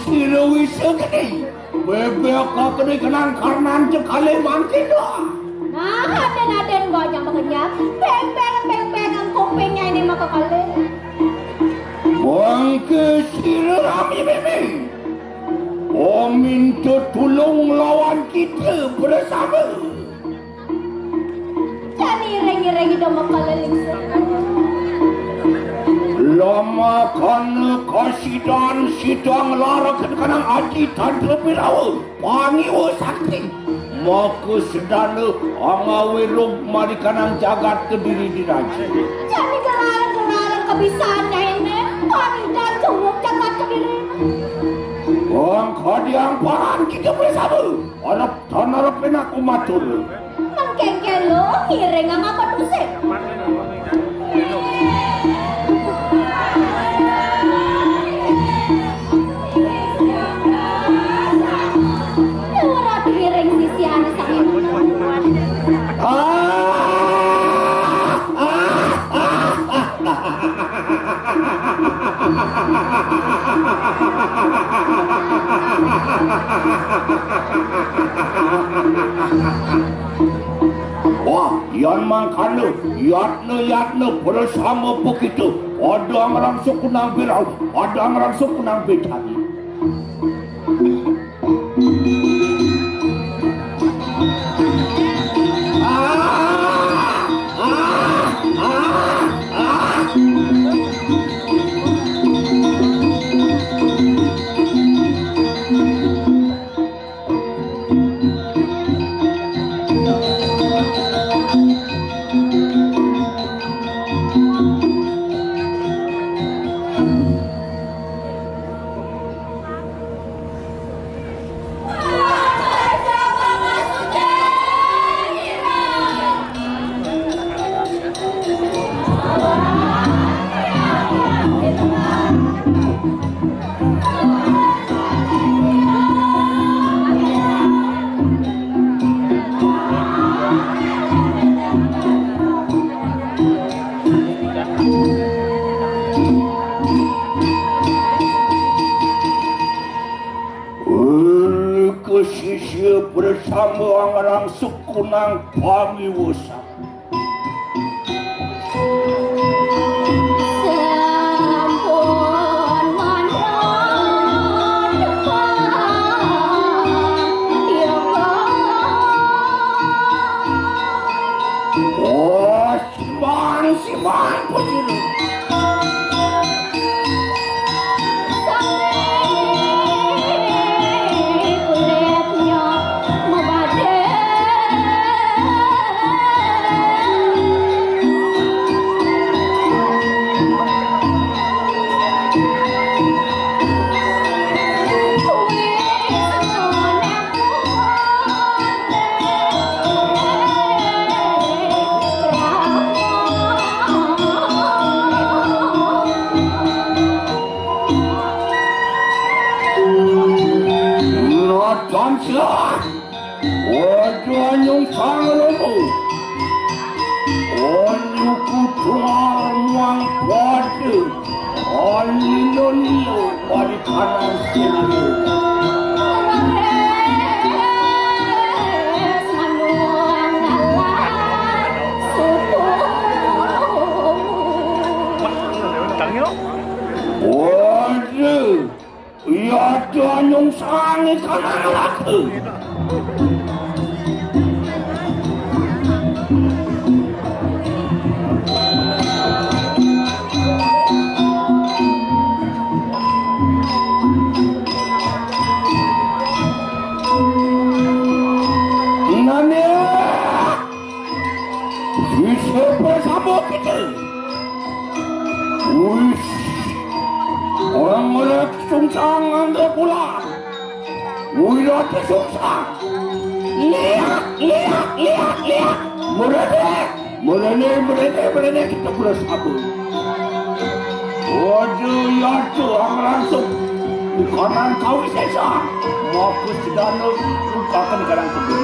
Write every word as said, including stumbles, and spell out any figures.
Sira wisa gedé. Bébék ka gedé kenang karnan cekale mangkin doa. Nah, aden-aden gua jang bekenyang. Beng, beng, beng, beng, engkong pengnya ini maka kale. Bangke sira rami meme. Omin tetulung lawan kita bersama. Jani iring-iring ida makaliling sira. Lamakana kasidan sidang lara kenang aji tantra birawa pangiwa sakti. Maka sedana angawe rug marikanang jagat kediri diraja. Jani gelaran-gelaran kebisan ini paridan jumuk jagat kediri. Bang kadiang paran kita bersama. Arep tan arep enak kumatur. Mengkengkelo ngiring ngapa tusik. Ora diiring sisiane sami. Ah! Ah! Wah, yan mangkana, yatna, yatna, bersama begitu. Ada ngerang sukunang birau, ada ngerang sukunang bedani. Uli kesisir bersama angarang sukunang pangiwasa. Sampun mandheng depan yoga. Oh, simbang, simbang, pujilu. Natan silah. Ojo nyungsang lomo. Onyu kutungal muang pade. Onlilo-lilo padi kanan sini. Waduh. Iya, Danyung Sangi kana ngelaka. Nane. Sisir bersama kita. Wis. Orang merek sungsang angga pula. Wira sungsang. Lihat, lihat, lihat, lihat. Merene, merene, merene, merene kita bersama. Waduh, ya tuh, langsung. Kanan kau sesa. Mau ke sedana, bukakan kadang kedua.